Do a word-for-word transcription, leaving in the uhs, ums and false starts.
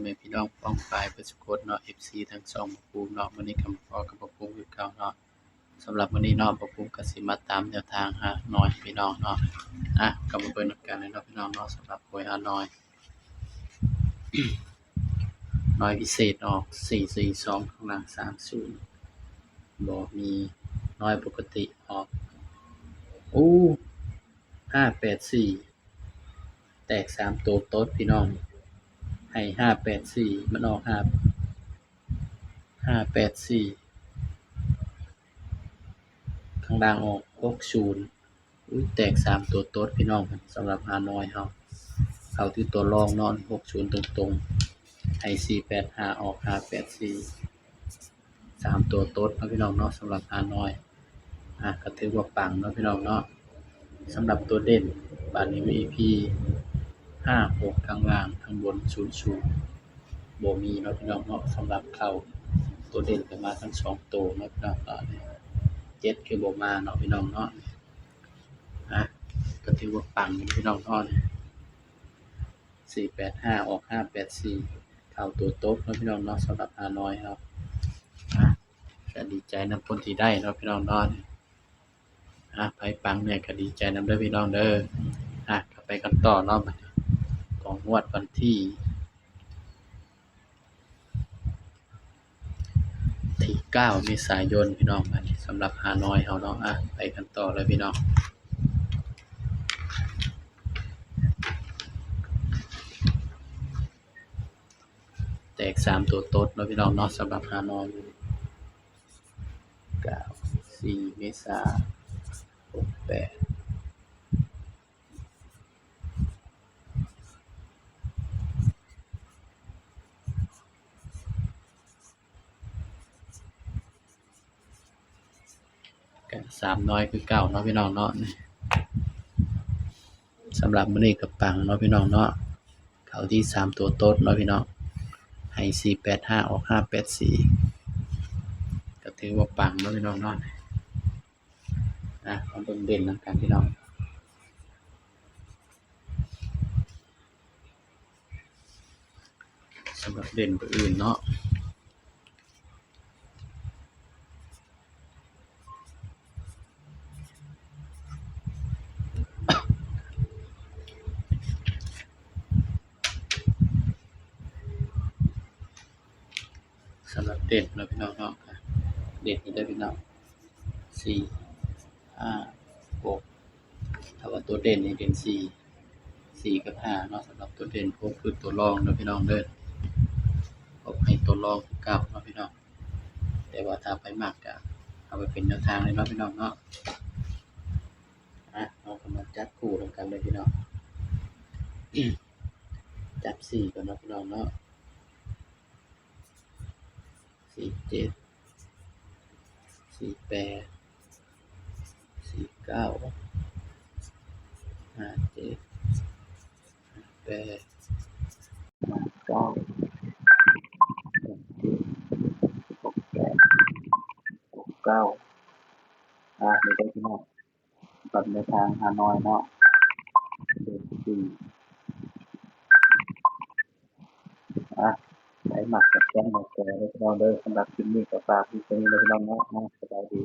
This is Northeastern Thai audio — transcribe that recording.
แม่พี่น้องป้องปายเบิดสุคนเนาะ เอฟซี ทั้งสองบ่าวภูมิเนาะ มื้อนี้ก็มาพ้อกับบ่าวภูมิคือเก่าเนาะ สำหรับมื้อนี้เนาะ บ่าวภูมิก็สิมาตามแนวทางฮานอยพี่น้องเนาะ อ่ะ ก็มาเบิ่งนำกันเลยเนาะพี่น้องเนาะ สำหรับหวยฮานอย ฮานอยพิเศษออก สี่สี่สอง ข้างล่าง สามศูนย์ บ่มี ฮานอยปกติออก อู้ ห้าแปดสี่ แตกสามตัวโต๊ดพี่น้อง ให้ ห้าแปดสี่ มันออก ห้า ห้าแปดสี่ ข้างล่างออก หกศูนย์ อุ๊ย แตกสามตัวโต๊ดพี่น้อง สำหรับฮานอยเฮา เข้าที่ตัวรองเนาะ หกศูนย์ ตรงๆ ให้ สี่แปดห้า ออก ห้าแปดสี่ สามตัวโต๊ดเนาะพี่น้องเนาะ สำหรับฮานอย อ่ะ ก็ถือว่าปังเนาะพี่น้องเนาะ สำหรับตัวเด่น บาดนี้ วี ไอ พี ห้าหก ข้างล่าง ข้างบน ศูนย์ศูนย์ บ่มีเนาะพี่น้องเนาะ สำหรับเข้าตัวเด่นก็มาทั้งสองตัวเนาะพี่น้องเนาะ เจ็ด คือบ่มาเนาะพี่น้องเนาะ อ่ะ ก็ถือว่าปังพี่น้องเนาะ สี่แปดห้า ออก ห้าแปดสี่ เข้าตัวโต๊ดเนาะพี่น้องเนาะ สำหรับฮานอยเนาะ อ่ะ ก็ดีใจนำคนที่ได้เนาะพี่น้องเนาะ อ่ะ ไผปังเนี่ยก็ดีใจนำเด้อพี่น้องเด้อ อ่ะ ก็ไปกันต่อเนาะ บัดนี้ ของงวดวันที่ ที่เก้า เมษายนพี่น้อง บัดนี้ สำหรับฮานอยเฮาเนาะ อ่ะ ไปกันต่อเลยพี่น้อง แตกสามตัวโต๊ดเนาะพี่น้องเนาะ สำหรับฮานอย เก้า สี่ เมษา หกแปด ก็สามน้อยคือเก่าเนาะพี่น้องเนาะ สำหรับมื้อนี้ก็ปังเนาะพี่น้องเนาะ เข้าที่สามตัวโต๊ดเนาะพี่น้อง ให้ สี่แปดห้า ออก ห้าแปดสี่ ก็ถือว่าปังเนาะพี่น้องเนาะ อ่ะ มาเบิ่งเด่นนำกันพี่น้อง สำหรับเด่นตัวอื่นเนาะ สำหรับเด่นเนาะพี่น้องเนาะ เด่นนี่ได้อพี่น้อง สี่ ห้า หก ถ้าว่าตัวเด่นนี่เด่นสี่ สี่ กับ ห้า เนาะ สำหรับตัวเด่น หก คือตัวรองเนาะพี่น้องเด้อ หก ให้ตัวรองคือเก่าเนาะพี่น้อง แต่ว่าถ้าไผมักก็เอาไปเป็นแนวทางเลยเนาะพี่น้องเนาะ อ่ะ เฮาก็มาจับคู่นำกันเลยพี่น้อง จับสี่ก่อนเนาะพี่น้องเนาะ สี่เจ็ด สี่แปด สี่เก้า ห้าเจ็ด ห้าแปด ห้าเก้า หกเจ็ด หกแปด หกเก้า อ่ะ นี่ได้พี่น้อง สำหรับแนวทางฮานอยเนาะ เด่นสี่ อ่ะ ไผมักก็แคปหน้าจอไว้พี่น้องเด้อ สำหรับคลิปนี้ก็ฝากเพียงเท่านี้นะพี่น้องเนาะ อ่ะ สบายดี